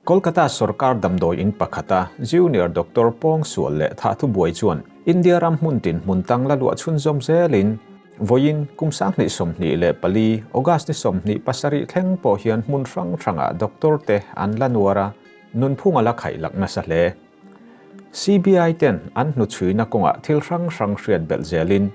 Kolkata sorkar damdawi in pakhata junior doctor pawngsual leh thah thubuai chuan India ram hmun tin hmun tang la luah chhunzawm zelin vawiin kum 2024 August ni 27 thleng pawh hian hmun hrang hrangah doctor te an la nuar a, nunphung a la khaih lak nasa hle. CBI ten an hnuchhuina kawngah thil hrang hrang hriat belh zelin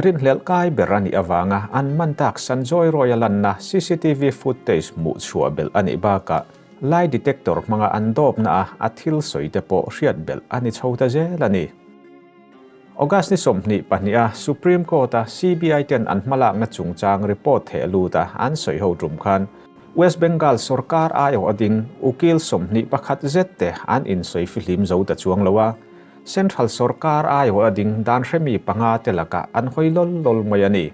rinhlelh kai ber a nih avanga an man tak Sanjoy Roy-a lanna CCTV footage hmuh chhuah belh a nih bakah Lie detector hmanga an dawpna a a thil sawi te pawh hriat belh a ni chho ta zel a ni. August ni 22 a Supreme Court a CBI ten an hmalakna chungchang report theh lut a an sawi ho tum khan West Bengal sorkar aiawh a ding ukil 21 zet te an insawi fihlim zo ta chuang lo a, Central sorkar aiawh a ding dan hremi panga te lakah an hawi lawl lawl mai a ni.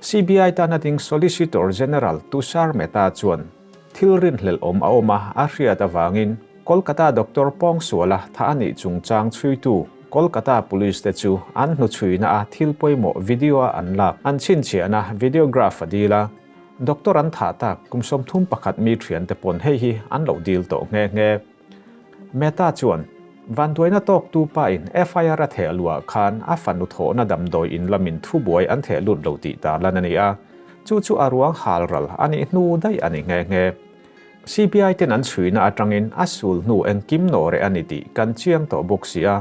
CBI tana ding Solicitor General Tushar Mehta chuan thil rinhlelh awm a awm a, a hriat avangin Kolkata Doctor Pawngsuala tha a nih chungchang chhuitu Kolkata Police te chu an hnuchhuina a thil pawimawh video a an lak an chhinchhiahna videograph a dil a, Doctor an thah tak kum 31 mi thiante pawn hei hi an lo dil tawh nghe nghe. Mehta chuan vanduaina tawktu pa in FIR a theh luah khan a fanu thawhna damdawi in lamin thubuai an theh lut lo tih tarlan a ni a, chu chu a ruang hal ral a nih hnu daih a ni nghe nghe. CBI ten an chhuina atangin a sul hnu engkim nawh reh a ni tih kan chiang tawh bawk si a,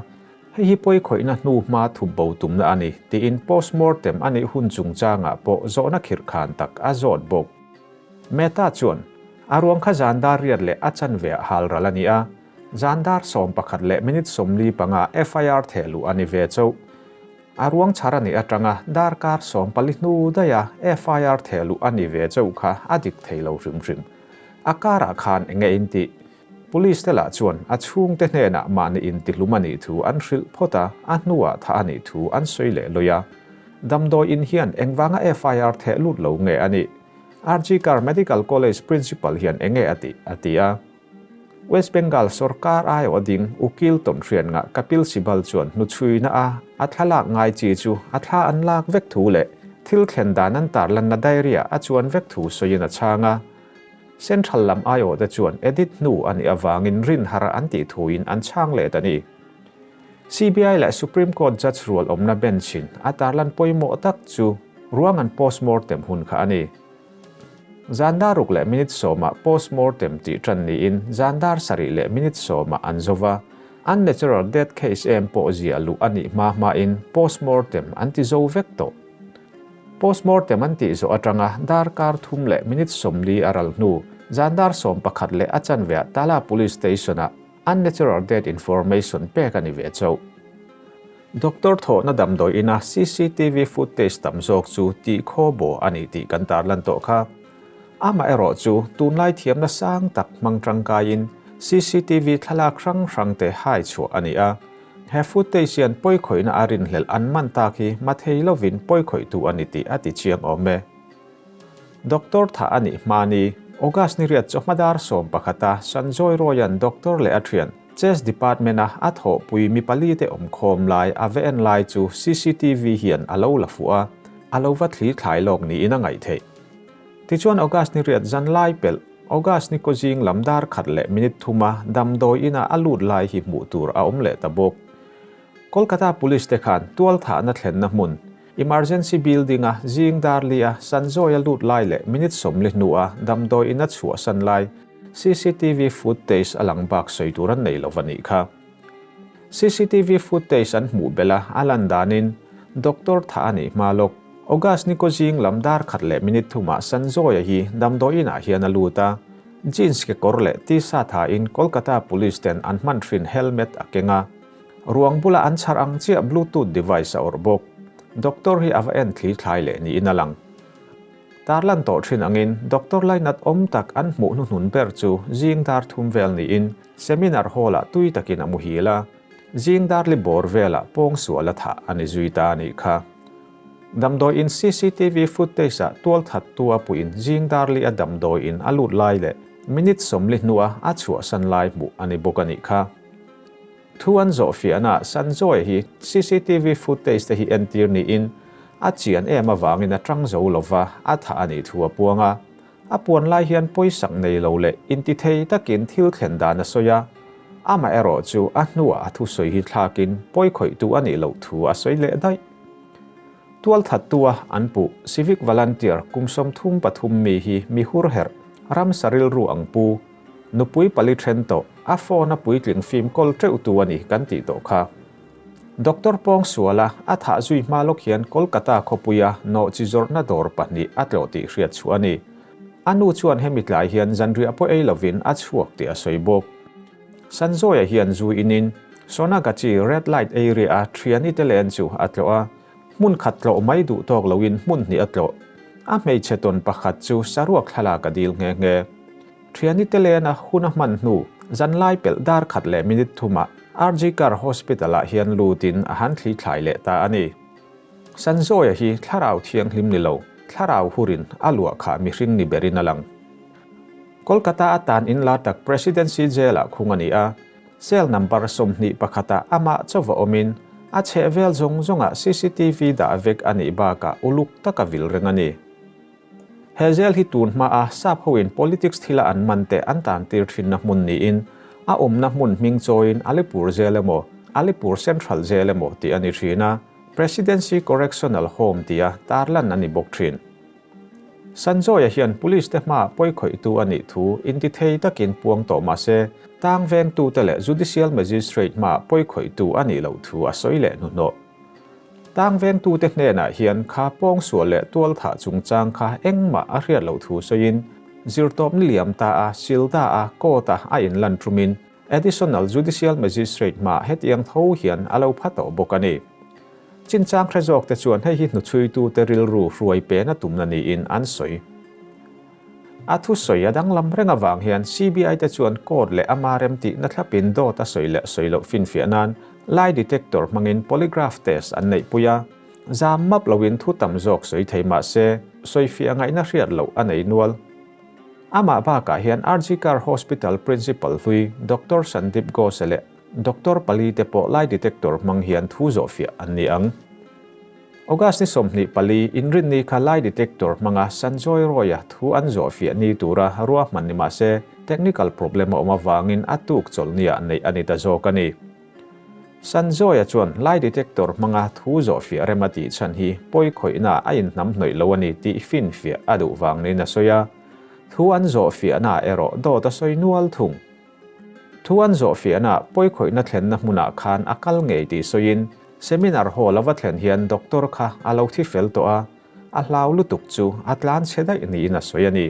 hei hi pawi khawihna hnu hma thup bo tumna a ni tiin postmortem a nih hun chungchangah pawh zawhna khirh khan tak a zawt bawk. Mehta chuan a ruang kha zan dar riat leh a chanve ah hal ral a ni a, zan dar 11 leh minute 45 FIR theh luh a ni ve chauh. A ruang chhar a nih atanga darkar 14 hnu daih a FIR theh luh a ni ve chauh kha a dik thei lo hrim hrim. A karah khan enge in tih? Police te lah chuan a chhungte hnenah mahni intihlum a nih thu an hrilh phawt a, a hnuah tha a nih thu an sawi leh lawih a. Damdawi in hian engvanga FIR theh lut lo nge a nih? RG Kar Medical College Principal hian enge a tih? a ti a. West Bengal sorkar aiawh a ding Ukil tawnhriat ngah Kapil Sibal chuan hnuchhuina a a thlalak ngai chi chu a thla an lak vek thu leh thil thlen dan an tarlanna diary ah a chuan vek thu sawiin a chhang a. Central lam aiawh te chuan edit hnu a nih avangin rin har an tih thuin an chhang let a ni. CBI leh Supreme Court judge rual awmna bench in a tarlan pawimawh tak chu ruang an postmortem hun kha a ni. Zan dar ruk leh minute sawmah postmortem tih tan niin zan dar sarih leh minute sawmah an zo va, unnatural death case em pawh ziah luh a nih hma hmain postmortem an ti zo vek tawh. Postmortem an tih zawh atanga darkar thum leh minute 40 a ral hnu zan dar 11 leh a chanveah Tala Police Station-ah unnatural death information pek a ni ve chauh. Doctor thawhna damdawi ina CCTV footage tam zawk chu tih khaw bo a ni tih kan tarlan tawh kha. Amaherawh chu tunlai thiamna sang tak hmang tangkaiin CCTV thlalak hrang hrang te hai chhuah a ni a. He footage hian pawi khawihna a rinhlelh an man tak hi mathei lovin pawi khawihtu a ni tih a ti chiang awm e. Doctor tha a nih hma ni, August ni riat chawhma dar 11 a Sanjoy Roy-a'n doctor leh a thian Chess department a a thawhpui mi pali te awm khawm lai a ve en lai chu CCTV hian a lo la fuh a, a lo va thli thlai lawk niin a ngaih theih. Tichuan August ni riat zan lai pelh, August ni kaw zing lam dar khat leh minute thuma damdawi inah a lut lai hi hmuh tur a awm leh ta bawk. Kolkata Police te khan tual thahna thlenna hmun, Emergency building a zing dar li a Sanjoy a lut lai leh minute 40 hnu a damdawi ina chhuah san lai CCTV footage a lang bak sawi tur an nei lo a nih kha. CCTV footage an hmuh belh a a lan danin doctor tha a nih hma lawk. August ni kaw zing lam dar khat leh minute thumah Sanjoy a hi damdawi inah hian a lut a, jeans kekawr leh t-shirt ha in Kolkata Police ten an hman thin helmet a keng a. Ruang bula an chhar ang chiah bluetooth device a awrh bawk. Doctor hi a va en thli thlai leh niin a lang. Tarlan tawh thin angin doctor lainat awm tak an hmuh hnuhnun ber chu zing dar thum vel niin seminar hall ah tui takin a muhil a, zing dar li bawr velah pawngsual a thah a ni zui ta a nih kha. Damdawi in CCTV footage ah tual that tu a puiin zing dar li a damdawi in a lut lai leh minute 40 hnua a chhuahsan lai hmuh a ni bawk a nih kha. Thu an zawh fiahna Sanjoy hi CCTV footage te hi entir niin a chian em avangin a tang zo lova a thah a nih thu a puang a. A puan lai hian pawisak nei lo leh intithei takin thil thlen dan a sawi a, amaherawhchu a hnuah a thusawi hi thlakin pawikhawihtu a nih loh thu a sawi leh daih. Tualthattua an puh Civic Volunteer kum 33 mi hi mi hur herh, ramsa rilru ang pu, nupui pali then tawh, a phone a puitling fim kawl teuhtu a ni kan tih tawh kha. Doctor Pawngsuala a thah zui hma lawk hian Kolkata khawpuia nawhchi zawrhna dawr pahnih a tlawh tih hriat chhuah a ni. A nu chuan hemi tlai hian zanriah pawh ei lovin a chhuak tih a sawi bawk. Sanjoy-a hian zu inin Sonagachi red light area-a thiani te len chu a tlawh a, hmun khat tlawh mai duh tawk loin hmun hnih a tlawh. A hmeichhe tawn pakhat chu saruak thlalak a dil nghe nghe. Thiani te lena hun a hman hnu zanlai pelh dar khat leh minute thumah RG Kar Hospital-ah hian lutin a han thli thlai leh ta a ni. Sanjoy-a hi thlarau thianghlim ni lo, thlarau hurin a luah khah mihring ni berin a lang. Kolkata atan inlar tak Presidency Jail-ah khung a ni a, cell number 21-ah amah chauva awmin a chhehvel zawng zawngah cctv dah vek a nih bakah uluk taka vil reng a ni. He jail hi tun hmaa sap hoin politics thila an man te an tan tir thinna hmun niin a awmna hmun hming chawiin Alipur Jail emaw Alipur Central Jail emaw tih a ni thin a, Presidency Correctional Home tia tarlan a ni bawk thin. Sanjoy-a hian police te hmaah pawikhawihtu a nih thu intithei takin puang tawh mah se, tang vengtute leh judicial magistrate hmaah pawikhawihtu a nih loh thu a sawi leh hnuhnawh. Tang vengtute hnenah hian kha pawngsual leh tualthah chungchang kha engmah a hriat loh thu sawiin, zirtawpni liam ta a, silda a, court-a a inlan ṭumin Additional Judicial Magistrate hmaah hetiang tho hian a lo pha tawh bawk a ni. Chinchang hre zawk te chuan hei hi hnuchhuitute rilru hruai pen a tumna niin an sawi. A thusawi a danglam reng avang hian CBI te chuan court leh ama remtihna thlapin dawt a sawi leh sawi loh finfiah nan lie detector hmangin polygraph test an neihpui a, zam map loin thu tam zawk sawi thei mah se sawifiah ngaihna hriat loh a nei nual. Amah bakah hian RG Kar Hospital Principal hlui Doctor Sandip Ghose leh Doctor pali te pawh lie detector hmang hian thu zawhfiah an ni ang. August ni 24 inrinni kha lie detector hmanga Sanjoy Roy-a thu an zawhfiah ni tura ruahman ni mah se technical problem a awm avangin a tuk chawlhniah neih a ni ta zawk a ni. Sanjoy-a chuan lie detector hmanga thu zawhfiah rem a tih chhan hi pawikhawihna a inhnam hnawih lo a ni tih finfiah a duh vang niin a sawi a, thu an zawhfiahnaah erawh dawt a sawi nual thung. Thu an zawhfiahna pawikhawihna thlenna hmunah khan a kal ngei tih sawiin seminar hall a va thlen hian doctor kha a lo thi fel tawh a, a hlau lutuk chu a tlan chhe daih niin a sawi a ni.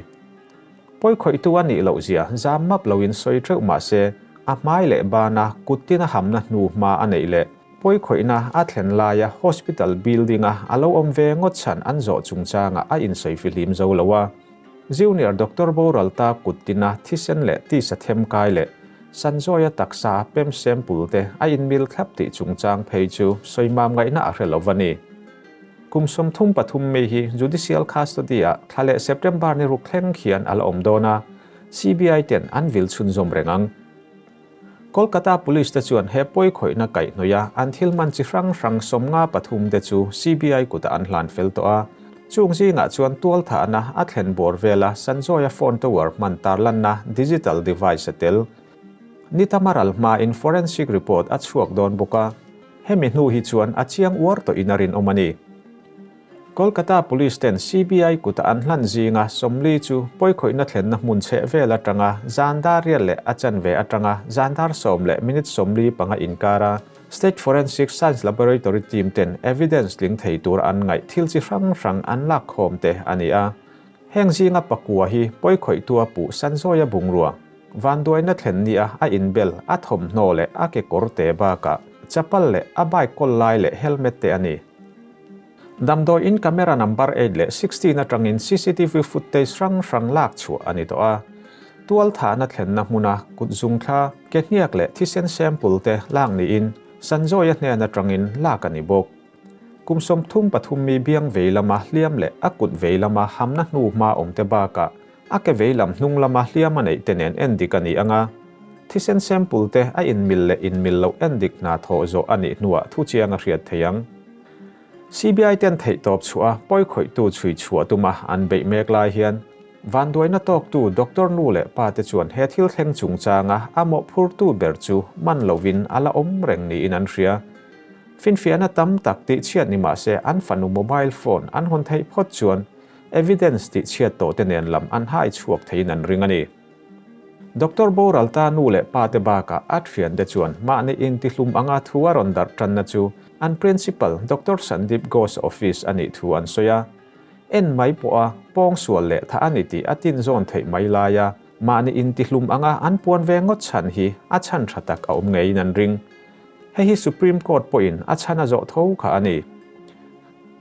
Pawikhawihtu a nih loh zia zam map loin sawi teuh mah se a hmai leh bana kut tin a hamna hnu hma a neih leh pawikhawihna a thlen laia hospital building-a a lo awm ve ngawt chhan an zawh chungchangah a insawi fihlim zo lo a. Junior Doctor boral ta kut tina thisen leh tisa them kai leh Sanjoy-a taksa pem sample te a inmil thlap tih chungchang phei chu sawimam ngaihna a hre lo va ni. Kum 33 mi hi judicial custody-ah thla leh September ni ruk thleng khian a la awm dawn a, CBI ten an vil chhunzawm reng ang. Kolkata Police te chuan he pawikhawihna kaihhnawih a an thil man chi hrang hrang 53 te chu CBI kutah an hlan fel tawh a. Chung zingah chuan tualthahna a thlen bawr vela Sanjoy-a phone tower hman tarlanna digital device a tel. Ni tama ral hmain forensic report a chhuak dawn bawk a, hemi hnu hi chuan a chiang uar tawhin a rinawm a ni. Kolkata Police ten CBI kuta an hlan zinga 40 chu pawikhawihna thlenna hmun chheh vel atanga zan dar riat leh a chanve atanga zan dar 10 leh minute 45 inkara State Forensic Science Laboratory team ten evidence tling thei tur an ngaih thil chi hrang hrang an lak khawm te a ni a. Heng zinga pakua hi pawikhawihtua puh Sanjoy-a bungrua, vanduaina thlen nia a inbel, a thawmhnaw leh a kekawr te bakah chapal leh a bike kawl lai leh helmet te a ni. Damdawiin camera number 8 leh 16 atangin CCTV footage hrang hrang lak chhuah a ni tawh a. Tualthahna thlenna hmuna kut zungthla, ke hniak leh thisen sample te lak niin Sanjoy-a hnen atangin lak a ni bawk. Kum 33 mi biang vei lama hliam leh a kut vei lama hamna hnu hma awm te bakah a ke vei lam hnung lama hliam a neih te nen endik a ni ang a. Thisen sample te a inmil leh inmil loh endik hna thawh zawh a nih hnuah thu chiang a hriat thei ang. CBI ten theihtawp chhuah a pawikhawihtu chhui chhuah tuma an beih mek lai hian. Vanduaina tawktu doctor nu leh pa te chuan he thil thleng chungchanga a mawhphurtu ber chu man lovin a la awm reng niin an hria. Finfiahna tam tak tihchhiat ni mah se an fanu mobile phone an hawn theih phawt chuan evidence tihchhiat tawh te nen lam an hai chhuak theiin an ring a ni. Doctor boral ta nu leh pa te bakah a thiante chuan mahni intihlum anga thu a rawn darh tanna chu an principal Doctor Sandeep Ghosh office a nih thu an sawi a. En mai pawha pawngsual leh tha a ni tih a tinzawn theih mai laia mahni intihlum anga an puan ve ngawt chhan hi a chhan tha tak a awm ngeiin an ring. Hei hi Supreme Court pawhin a chhan a zawh tho kha a ni.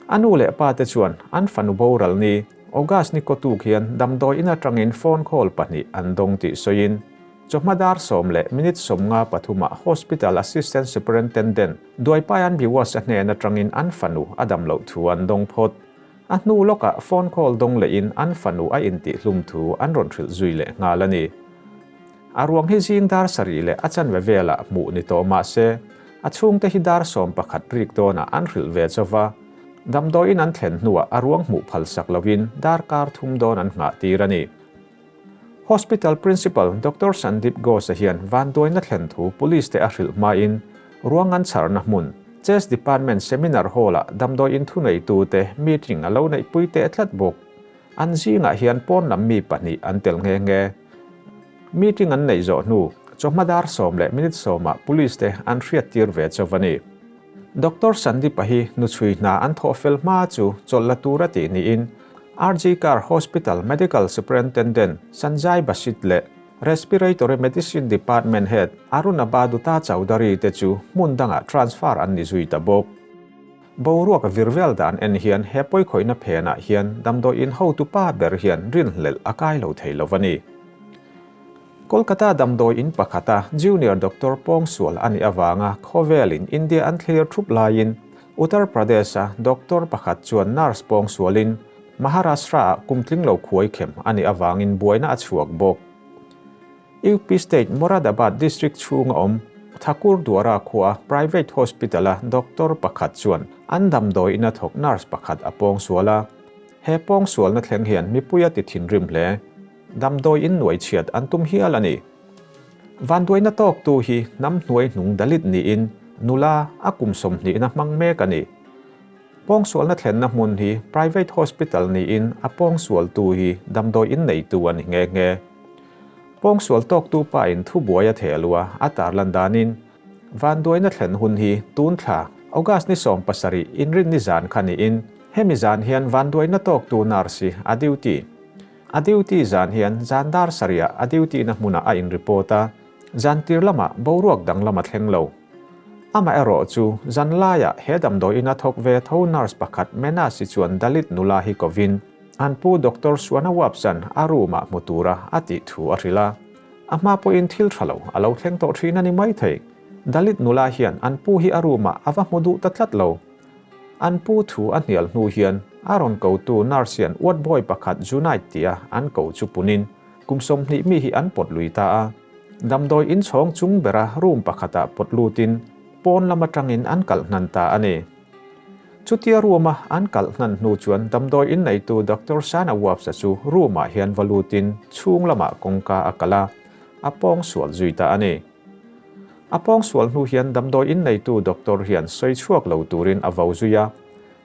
A nu leh pa te chuan an fanu boral ni August ni kawtuk hian damdawi in atangin phone call pahnih an dawng tih sawiin chawhma dar sawm leh minute sawmnga pathumah Hospital Assistant Superintendent Duaipayan Biwas a hnen atangin an fanu a dam loh thu an dawng phawt. A hnu lawkah phone call dawng lehin an fanu a intihhlum thu an rawn hrilh zui leh nghal a ni. A ruang hi zing dar sarih leh a chanve velah hmuh ni tawh mah se, a chhungte hi dar 11 rik dawnah an hrilh ve chauh a. Damdawiin an thlen hnuah a ruang hmuh phalsak lovin darkar thum dawn an nghah tir a ni. Hospital Principal Doctor Sandeep Ghosh-a hian vanduaina thlen thu Police te a hrilh hmain ruang an chharna hmun, Chest Department Seminar Hall-ah damdawiin thuneitute meeting a lo neihpui teh tlat bawk. An zingah hian pawn lam mi pahnih an tel nghe nghe. Meeting an neih zawh hnu, chawhma dar sawm leh minute sawmah Police te an hriattir ve chauh a ni. Doctor Sandeep-a hi nuchhui hna an thawh fel hma chu chawlh la tur a tih niin RG Kar Hospital Medical Superintendent Sanjay Basit leh Respiratory Medicine Department Head Arunabha Dutta Chaudhary te chu hmun dangah transfer an ni zui ta bawk. Boruak vir vel dan en hian he pawikhawihna phenah hian damdawiin hotupa ber hian rinhlelh a kai lo thei lo a ni. Kolkata damdawi in pakhata junior doctor pawngsual a nih avanga khawvelin India an thlir thup laiin Uttar Pradesh-a doctor pakhat chuan nurse pawngsualin Maharashtra-ah kumtling lo khuai khem a nih avangin buaina a chhuak bawk. UP State Moradabad District chhunga awm Thakur Dwara khua private hospital-a doctor pakhat chuan an damdawi ina thawk nurse pakhat a pawngsual a. He pawngsualna thleng hian mipui a ti thinrim hle. Damdawi in nuai chhiat an tum hial a ni. Vanduaina tawktu hi hnam hnuai hnung Dalit niin nula a kum sawmhnihna hmang mek a ni. Pawngsualna thlenna hmun hi private hospital niin a pawngsualtu hi damdawi in neitu a ni nghe nghe. Pawngsual tawktu pa in thubuai a theh lua a tarlan danin vanduaina thlen hun hi tun thla August ni 17 inrin ni zan kha niin hemi zan hian vanduaina tawktu nurse hi a duty. A duty zan hian zan dar sarihah a duty na hmunah a in report a, zan tir lamah boruak dang lam a thleng lo. Amaherawh chu zan laiah he damdawiin a thawk ve tho nurse pakhat Menasi chuan Dalit nula hi kovin an pu Doctor Suana Wapsan a room ah hmu tura a tih thu a hrilh a. A hma pawhin thil tha lo a lo thleng tawh thin a ni maithei. Dalit nula hian an pu hi a room ah a va hmu duh ta tlat lo. An pu thu a hnial hnu hian a rawn kotu nurse hian ward boy pakhat Junaid tia an ko chu punin kum 20 mi hi an pawt lui ta a. Damdawi inchhawng chung bera room pakhatah pawt lutin pawn lam atangin an kalh hnan ta a ni. Chutia room-a an kalh hnan hnu chuan damdawi inneitu Doctor Sana Wabs-a chu room-ah hian va lutin chhung lamah kawngka a kalh a, a pawng sual zui ta a ni. A pawngsual hnu hian damdawi in neitu doctor hian sawi chhuak lo turin a vo zui a,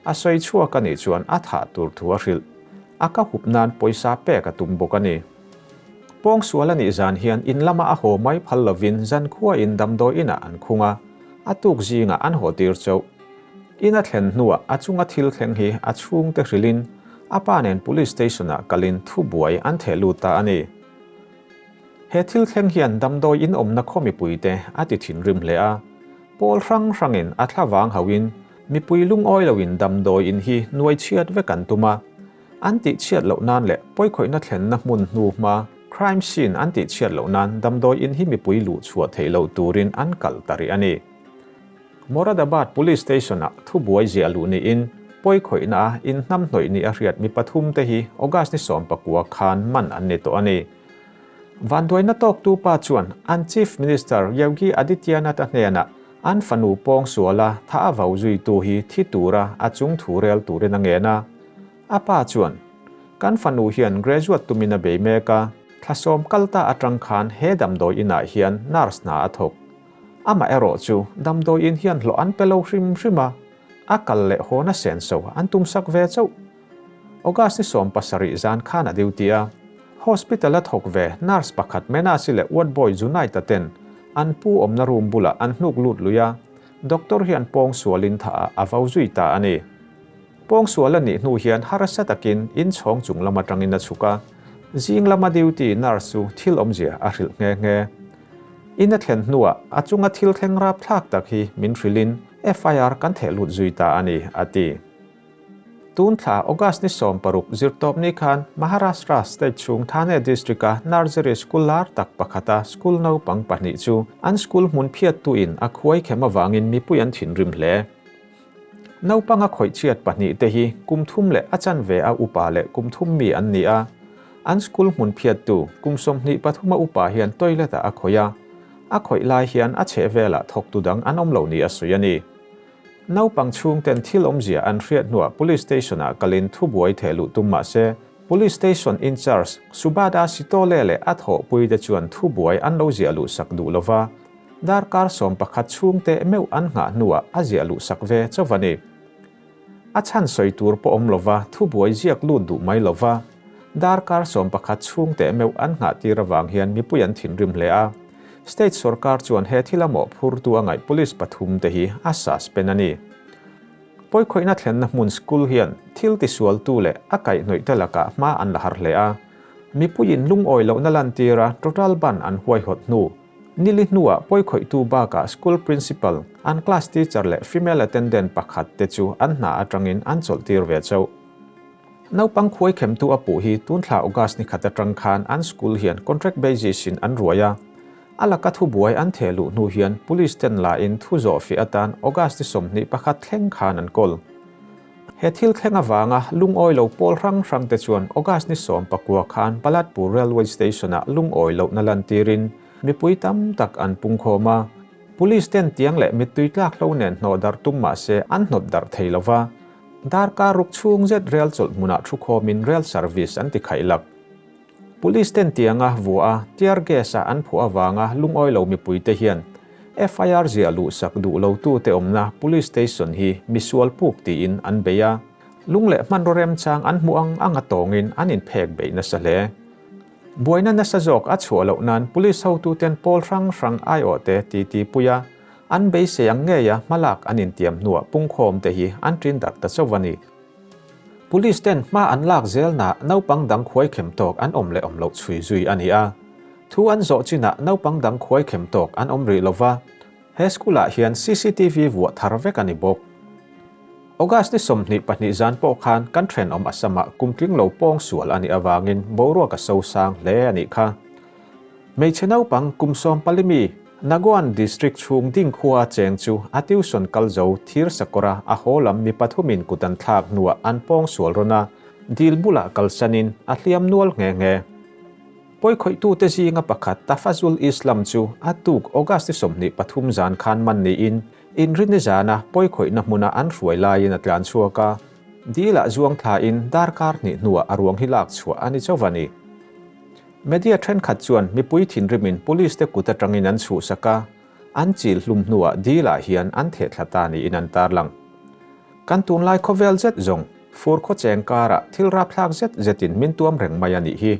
a sawi chhuak a nih chuan a thah tur thu a hrilh. A ka hup nan pawisa pek a tum bawk a ni. Pawngsual a nih zan hian in lama a haw mai phal lovin zankhuain damdawi inah an khung a, a tuk zingah an haw tir chauh. In a thlen hnuah a chunga thil thleng hi a chhungte hrilhin a pa nen police station-ah kalin thubuai an theh lut ta a ni. He thil thleng hian damdawi in awmna khaw mipuite a ti thinrim hle a, pawl hrang hrangin a thla vang hauhin mipui lungawi loin damdawi in hi nuai chhiat vek an tum a, an tih chhiat loh nan leh pawikhawihna thlenna hmun hnu hma crime scene an tih chhiat loh nan damdawi in hi mipui luh chhuah theih loh turin an kal ta rih a ni. Moradabad Police Station-ah thubuai ziah luh niin pawikhawihna a inhnamhnawih ni a hriat mi pathum te hi August ni 19 khan man an ni tawh a ni. Vanduaina tawktu pa chuan an Chief Minister Yogi Adityanath-a hnenah an fanu pawngsuala tha a vau zuitu hi thi tura a chung thu rel turin a ngen a. A pa chuan, Kan fanu hian graduate tumin a bei mek a, thla sawm kal ta atang khan he damdawi inah hian nurse hna a thawk. Amaherawh chu damdawi in hian hlawh an pe lo hrim hrim a, a kal leh hawna senso an tumsak ve chauh. August ni 70 zan khan a duty a, hospital a thawk ve nurse pakhat Menasi leh ward boy Junaid-a ten an pu awmna room bulah an hnuk lut lui a, doctor hian pawngsualin thah ah a vau zui ta a ni. Pawngsual a nih hnu hian harsa takin inchhawng chung lam atangin a chhuk a, zing lama duty nurse chu thil awmzia a hrilh nghe nghe. In a thlen hnuah a chunga thil thleng rapthlak tak hi min hrilhin FIR kan theh lut zui ta a ni, a ti. Tun thla August ni 16 zirtawp ni khan Maharashtra state chhung Thane district-a nursery school lar tak pakhata school naupang pahnih chu an school hmun phiattuin a khuai khem avangin mipui an thinrim hle. Naupanga khawih chhiat pahnihte hi kum thum leh a chanve a upa leh kum thum mi an ni a. An school hmun phiattu kum 23 a upa hian toilet-ah a khawih a. A khawih lai hian a chhehvelah thawktu dang an awm lo ni a sawi a ni. Naupang chhungten thil awmzia an hriat hnuah Police Station-ah kalin thubuai theh luh tum mah se, Police Station in-charge Subhada Sitole leh a thawhpuite chuan thubuai an lo ziah luhsak duh lo va, darkar 11 chhungte meuh an nghah hnuah a ziah luhsak ve chauh a ni. A chhan sawi tur pawh awm lo va, thubuai ziak lut duh mai lo va, darkar 11 chhungte meuh an nghah tir avang hian mipui an thinrim hle a. State sorkar chuan he thil a mawhphurtu a ngaih police pathum te hi a suspend a ni. Pawikhawihna thlenna hmun school hian thil tisualtu leh a kaihhnawih te lakah hma an la har hle a. Mipuiin lungawi lohna lantira total ban an huaihawt hnu nili hnuah pawikhawihtu bakah school principal, an class teacher leh female attendant pakhat te chu an hna atangin an chawlhtir ve chauh. Naupang khuai khemtu a puh hi tun thla August ni khat atang khan an school hian contract basis in an ruai a. A laka thubuai an theh luh hnu hian police ten la in thu zawh fiah atan August ni 21 thleng khan an kawl. He thil thleng avanga lungawi lo pawl hrang hrang te chuan August ni 19 khan Balatpur Railway Station ah lungawi lohna lantirin mipui tam tak an pungkhawm a. Police ten tiang leh mittui tlak hlo nen hnawh darh tum mah se an hnawt darh thei lova. Darkar ruk chhung zet rel chawlh hmunah thu khawmin rel service an ti khaih lak. Police ten tianga vua a, tear gas a an phuah avanga lungawi lo mipuite hian FIR ziah luhsak duh lotute awmna police station hi misual puk tiin an bei a, lung leh hmanraw remchang an hmuh ang anga tawngin an inphek beih nasa hle. Buaina nasa zawk a chhuah loh nan police hotuten pawl hrang hrang aiawhte titi pui a, an beisei ang ngeia hmalak an intiam hnuah pungkhawm te hi an ṭin darh ta chauh a ni. Police ten hma an lak zelna naupang dang khuai khem tawk an awm leh awm loh chhui zui a ni a. Thu an zawh chinah naupang dang khuai khem tawk an awm rih lova, he school ah hian CCTV vuah thar vek a ni bawk. August ni 22 zan pawh khan kan thenawm Assam-ah kum tling lo pawng sual a nih avangin boruak a so sang hle a nih kha. Hmeichhe naupang kum 14 mi Nagaon District chhung ding khua cheng chu a tuition kal zo thir sakawra a haw lam mi pathumin kut an thlak hnuah an pawng sual rawn a, dil bulah kalsanin a hliam nual nghe nghe. Pawikhawih-tute zinga pakhat Tafazul Islam chu a tuk August ni 23 zan khan man niin Inrinni zana pawikhawihna hmuna an hruai laiin a tlan chhuak a, dilah zuang thlain darkar hnih hnuah a ruang hi lak chhuah a ni chauh a ni. Media thenkhat chuan mipui thinrimin police te kut atangin an chhuhsak a, an chil hlum hnuah dilah hian an thehthla ta niin an tarlang. Kan tunlai khawvel zet zawng fur khawcheng karah thil rapthlak zet zetin min tuam reng mai a nih hi.